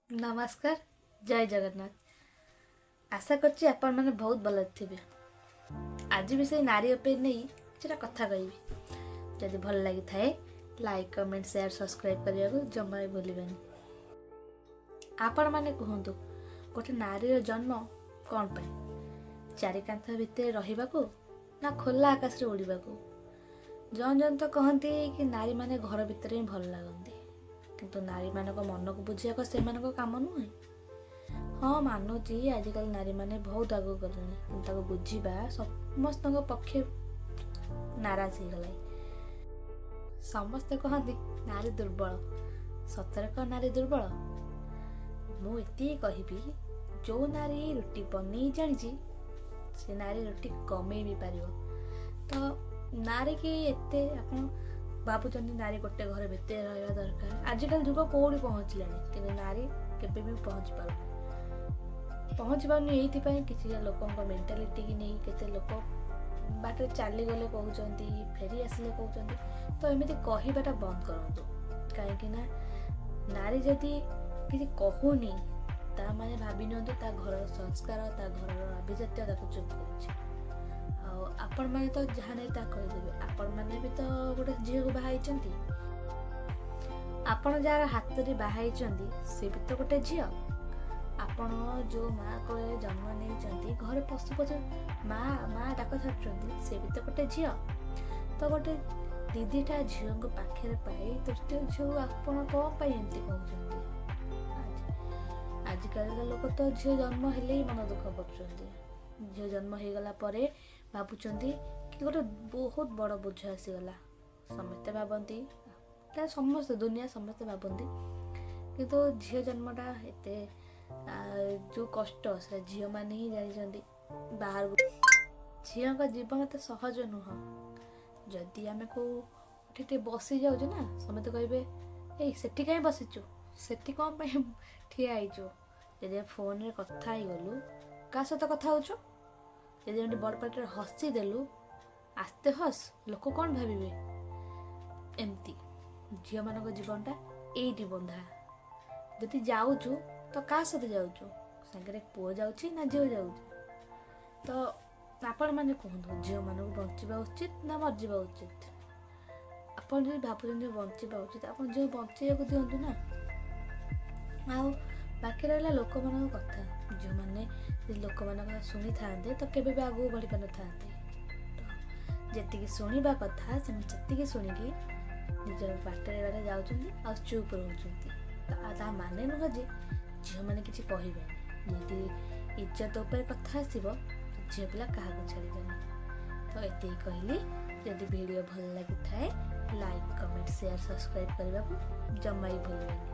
ନମସ୍କାର, ଜୟ ଜଗନ୍ନାଥ। ଆଶା କରୁଛି ଆପଣମାନେ ବହୁତ ଭଲରେ ଥିବେ। ଆଜି ବି ସେଇ ନାରୀ ଉପରେ ନେଇ କିଛିଟା କଥା କହିବି। ଯଦି ଭଲ ଲାଗିଥାଏ, ଲାଇକ୍, କମେଣ୍ଟ, ସେୟାର, ସବସ୍କ୍ରାଇବ୍ କରିବାକୁ ଜମା ବି ଭୁଲିବେନି। ଆପଣମାନେ କୁହନ୍ତୁ, ଗୋଟେ ନାରୀର ଜନ୍ମ କ'ଣ ପାଇଁ? ଚାରି କାନ୍ଥ ଭିତରେ ରହିବାକୁ ନା ଖୋଲା ଆକାଶରେ ଉଡ଼ିବାକୁ? ଜଣ ଜଣ ତ କହନ୍ତି କି ନାରୀମାନେ ଘର ଭିତରେ ହିଁ ଭଲ ଲାଗନ୍ତି, କିନ୍ତୁ ନାରୀମାନଙ୍କ ମନକୁ ବୁଝିବାକୁ ସେମାନଙ୍କ କାମ ନୁହେଁ। ହଁ, ମାନୁଛି, ଆଜିକାଲି ନାରୀମାନେ ବହୁତ ଆଗକୁ ଗଲେଣି, କିନ୍ତୁ ତାକୁ ବୁଝିବା ସମସ୍ତଙ୍କ ପକ୍ଷେ ନାରାଜ ହେଇଗଲାଣି। ସମସ୍ତେ କହନ୍ତି ନାରୀ ଦୁର୍ବଳ। ସତରେ କ'ଣ ନାରୀ ଦୁର୍ବଳ? ମୁଁ ଏତିକି କହିବି, ଯେଉଁ ନାରୀ ରୁଟି ବନେଇ ଜାଣିଛି, ସେ ନାରୀ ରୁଟି କମେଇ ବି ପାରିବ। ତ ନାରୀକି ଏତେ ଆପଣ ଭାବୁଛନ୍ତି ନାରୀ ଗୋଟେ ଘର ଭିତରେ ରହିବା ଦରକାର। ଆଜିକାଲି ଯୁଗ କେଉଁଠି ପହଞ୍ଚିଲାଣି, କିନ୍ତୁ ନାରୀ କେବେ ବି ପହଞ୍ଚି ପାରୁନି। ପହଞ୍ଚି ପାରୁନି ଏଇଥିପାଇଁ, କିଛିଟା ଲୋକଙ୍କ ମେଣ୍ଟାଲିଟିକି ନେଇ କେତେ ଲୋକ ବାଟରେ ଚାଲିଗଲେ କହୁଛନ୍ତି, ଫେରି ଆସିଲେ କହୁଛନ୍ତି। ତ ଏମିତି କହିବାଟା ବନ୍ଦ କରନ୍ତୁ, କାହିଁକି ନା ନାରୀ ଯଦି କିଛି କହୁନି, ତା ମାନେ ଭାବି ନିଅନ୍ତୁ ତା ଘରର ସଂସ୍କାର, ତା ଘରର ଆଭିଜାତ୍ୟ ତାକୁ ଚୁପ୍ କରୁଛି। ଆଉ ଆପଣମାନେ ତ ଯାହା ନାହିଁ ତାହା କହିଦେବେ। ଆପଣମାନେ ବି ତ ଗୋଟେ ଝିଅକୁ ବାହା ହେଇଛନ୍ତି। ଆପଣ ଯାହାର ହାତରେ ବାହା ହେଇଛନ୍ତି, ସେ ବି ତ ଗୋଟେ ଝିଅ। ଆପଣ ଯେଉଁ ମା କୋଳରେ ଜନ୍ମ ନେଇଛନ୍ତି, ଘରେ ପଶୁ ପଶୁ ମା ମା ଡାକ ଛାଡ଼ୁଛନ୍ତି, ସେ ବି ତ ଗୋଟେ ଝିଅ। ତ ଗୋଟେ ଦିଦିଟା ଝିଅଙ୍କ ପାଖରେ ପାଇ ତୃତୀୟ ଝିଅକୁ ଆପଣ କ'ଣ ପାଇଁ ଏମିତି କହୁଛନ୍ତି? ଆଜିକାଲିକା ଲୋକ ତ ଝିଅ ଜନ୍ମ ହେଲେ ହିଁ ମନ ଦୁଃଖ କରୁଛନ୍ତି। ଝିଅ ଜନ୍ମ ହେଇଗଲା ପରେ ଭାବୁଛନ୍ତି କି ଗୋଟେ ବହୁତ ବଡ଼ ବୋଝ ଆସିଗଲା। ସମସ୍ତେ ଭାବନ୍ତି, ସମସ୍ତେ ଦୁନିଆ ସମସ୍ତେ ଭାବନ୍ତି, କିନ୍ତୁ ଝିଅ ଜନ୍ମଟା ଏତେ ଯେଉଁ କଷ୍ଟ, ସେଟା ଝିଅମାନେ ହିଁ ଜାଣିଛନ୍ତି। ବାହାରକୁ ଝିଅଙ୍କ ଜୀବନ ଏତେ ସହଜ ନୁହଁ। ଯଦି ଆମେ କେଉଁଠି ଟିକେ ବସି ଯାଉଛୁ ନା, ସମସ୍ତେ କହିବେ, ଏଇ ସେଠି କାହିଁ ବସିଛୁ, ସେଠି କ'ଣ ପାଇଁ ଠିଆ ହେଇଛୁ? ଯଦି ଆମେ ଫୋନରେ କଥା ହେଇଗଲୁ, କାହା ସହିତ କଥା ହେଉଛୁ? ଯଦି ଆମେ ବଡ଼ ପାଟିରେ ହସିଦେଲୁ, ଆସ୍ତେ ହସ୍, ଲୋକ କ'ଣ ଭାବିବେ? ଏମିତି ଝିଅମାନଙ୍କ ଜୀବନଟା ଏଇଠି ବନ୍ଧା। ଯଦି ଯାଉଛୁ ତ କାହା ସହିତ ଯାଉଛୁ? ସାଙ୍ଗରେ ପୁଅ ଯାଉଛି ନା ଝିଅ ଯାଉଛି? ତ ଆପଣମାନେ କୁହନ୍ତୁ, ଝିଅମାନଙ୍କୁ ବଞ୍ଚିବା ଉଚିତ ନା ମରିଯିବା ଉଚିତ? ଆପଣ ଯଦି ଭାବୁଛନ୍ତି ବଞ୍ଚିବା ଉଚିତ, ଆପଣ ଝିଅ ବଞ୍ଚେଇବାକୁ ଦିଅନ୍ତୁ ନା। ଆଉ ବାକି ରହିଲା ଲୋକମାନଙ୍କ କଥା, ଯେଉଁମାନେ ଯଦି ଲୋକମାନଙ୍କ କଥା ଶୁଣିଥାନ୍ତେ ତ କେବେ ବି ଆଗକୁ ବଢ଼ି ପାରିନଥାନ୍ତେ। ତ ଯେତିକି ଶୁଣିବା କଥା ସେମାନେ ସେତିକି ଶୁଣିକି ନିଜ ବାଟରେ ବାଟରେ ଯାଉଛନ୍ତି ଆଉ ଚୁପ୍ ରହୁଛନ୍ତି। ତା ମାନେ ନୁହଁ ଯେ ଝିଅମାନେ କିଛି କହିବେନି। ଯଦି ଇଜ୍ଜତ ଉପରେ କଥା ଆସିବ, ଝିଅ ପିଲା କାହାକୁ ଛାଡ଼ିବେନି। ତ ଏତିକି କହିଲି। ଯଦି ଭିଡ଼ିଓ ଭଲ ଲାଗିଥାଏ, ଲାଇକ୍, କମେଣ୍ଟ, ସେୟାର, ସବସ୍କ୍ରାଇବ୍ କରିବାକୁ ଜମା ବି ଭୁଲିବେନି।